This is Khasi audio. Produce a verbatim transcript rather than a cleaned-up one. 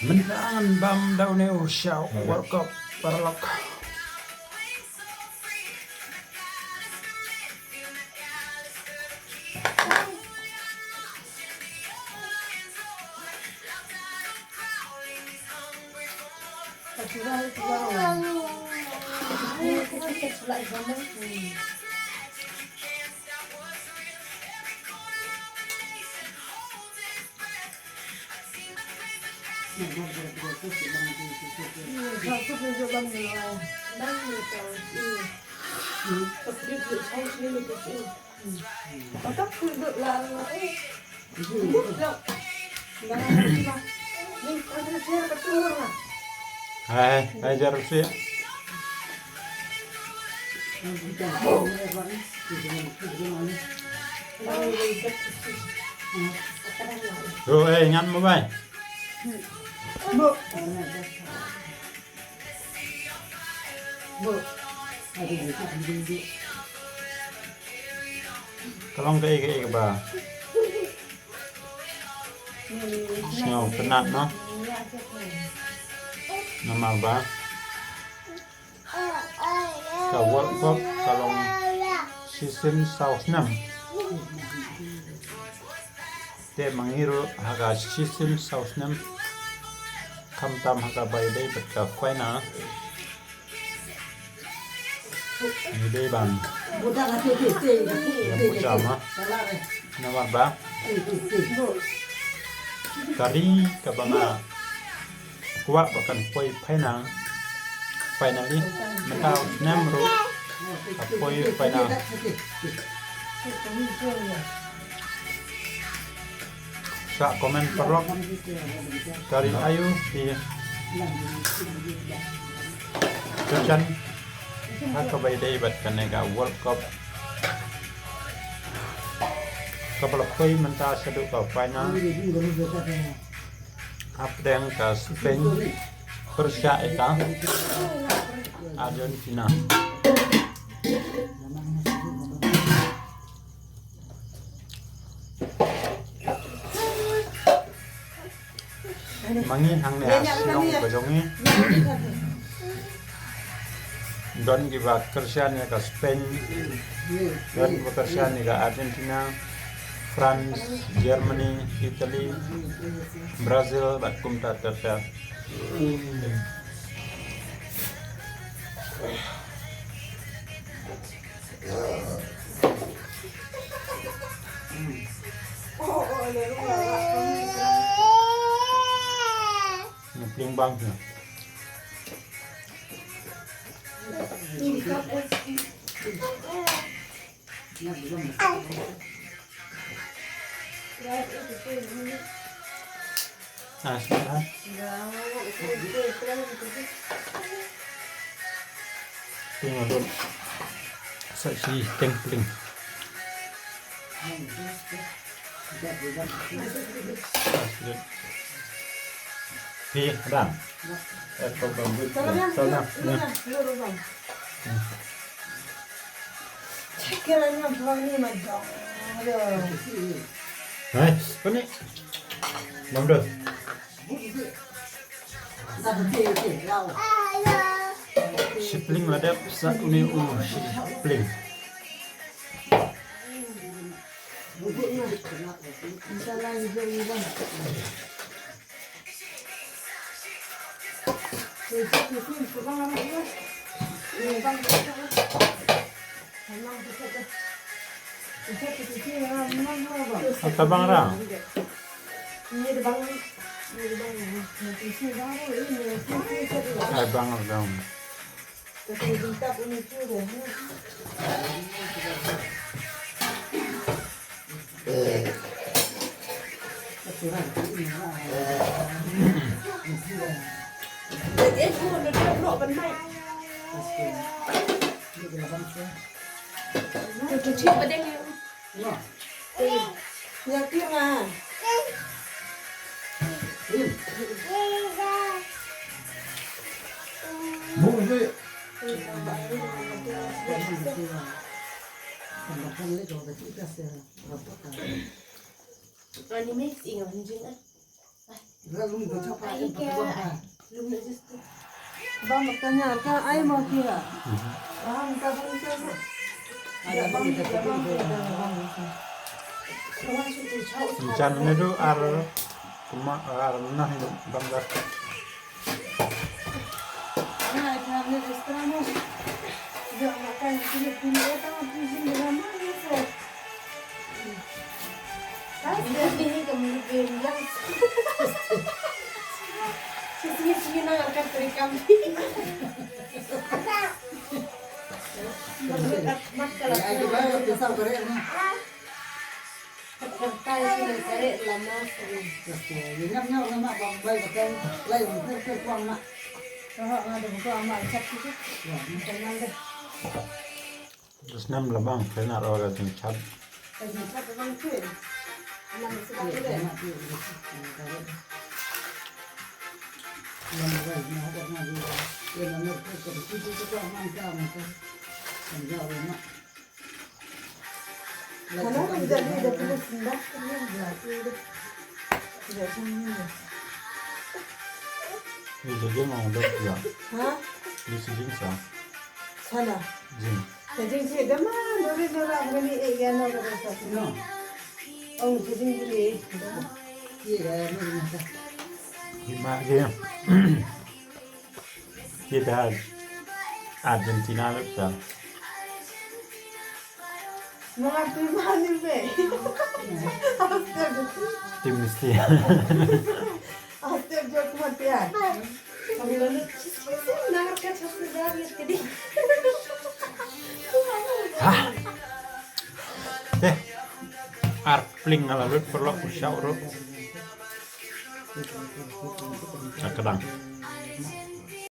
Mynta ngan bam da une u sha World Cup paralok. Hai, hai, jar sih. Yo, eh, ngan mobile. Ka long kaei kaei kaba sngewtynnat, no? Namar ba ka World Cup ka long shisien saw snem. Te ma ngi ruh ha ka shisien saw snem, khamtam ha kaba ïadei bad ka final, ngi dei ban ïa pyrshah ma. Namar ba ka ri kaba nga kwah ba kan poi final, finally, mynta u snem ruh ka poi final. Sa comment paralok, ka ri aiu phi kyrshan ha kaba ïadei bad kane ka World Cup kaba la poi mynta shaduh ka final hapdeng ka Spain pyrshah ïa ka Argentina. Ma ngi hangne ha shnong ka jong ngi don kiba kyrshan ïa ka Spain, don kiba kyrshan ïa ka Argentina, France, Germany, Italy, Brazil bad kumta ter ter. Ngi pling bang hi. Ah, sini ah. Pling lut. Sa shi teng pling. Phi, Adam. Eh, kau bang but. Salam, salam. Salam. Hai, kau ni. Bang dah. Shipling la dep sa une u shipling. Ata bang ra. Ai bang ra. Bang ka nya ka ai ma ki ha. Bang ka bang ka. Ya bang ka bang ka bang ka. Jan ne du ar kuma ar na hin bang ka. Ngai ka ne extra mo. Ya ma ka ni ni eta ma ki jin de ma ni se. Ay, hindi ka mo bilang. Sige, sige na, ang katrikam. Ay, di ba? Pisau ka rin, ha? Katrikam, sige, kare, lama, sige. Kasi, yun nga, nga, nga, ma, bang, bay, bakay, lay, ang kare, kare, kuwang, ma. Kaha, nga, dum, kuwang, ma, chat, sige. Kuwang, ma, kare, nga, dum. Snem la bang, kane ruh ka jingchat. Ka jingchat ka bang phi. Anan sdang de. Hello, tidak ada tulis, tidak ada. Tidak ada. Ni sejeng orang dah ya. Ha? Ni sejeng sa. Sana. Jing. Ka jingthied da ma, dori dora ngani e ïa no ka sa. No. Ong ka jingthied. Ye ga no ni sa. Ima ge. Kita Argentina lo sa. No, Argentina ni be. Tim Messi. Aste jok matian. Kami lalu, "Sisi, sisi, nangar ka chasna jab ya tadi." Hah? Te. Ar pling ala lut perlu ku syau ru. Kadang.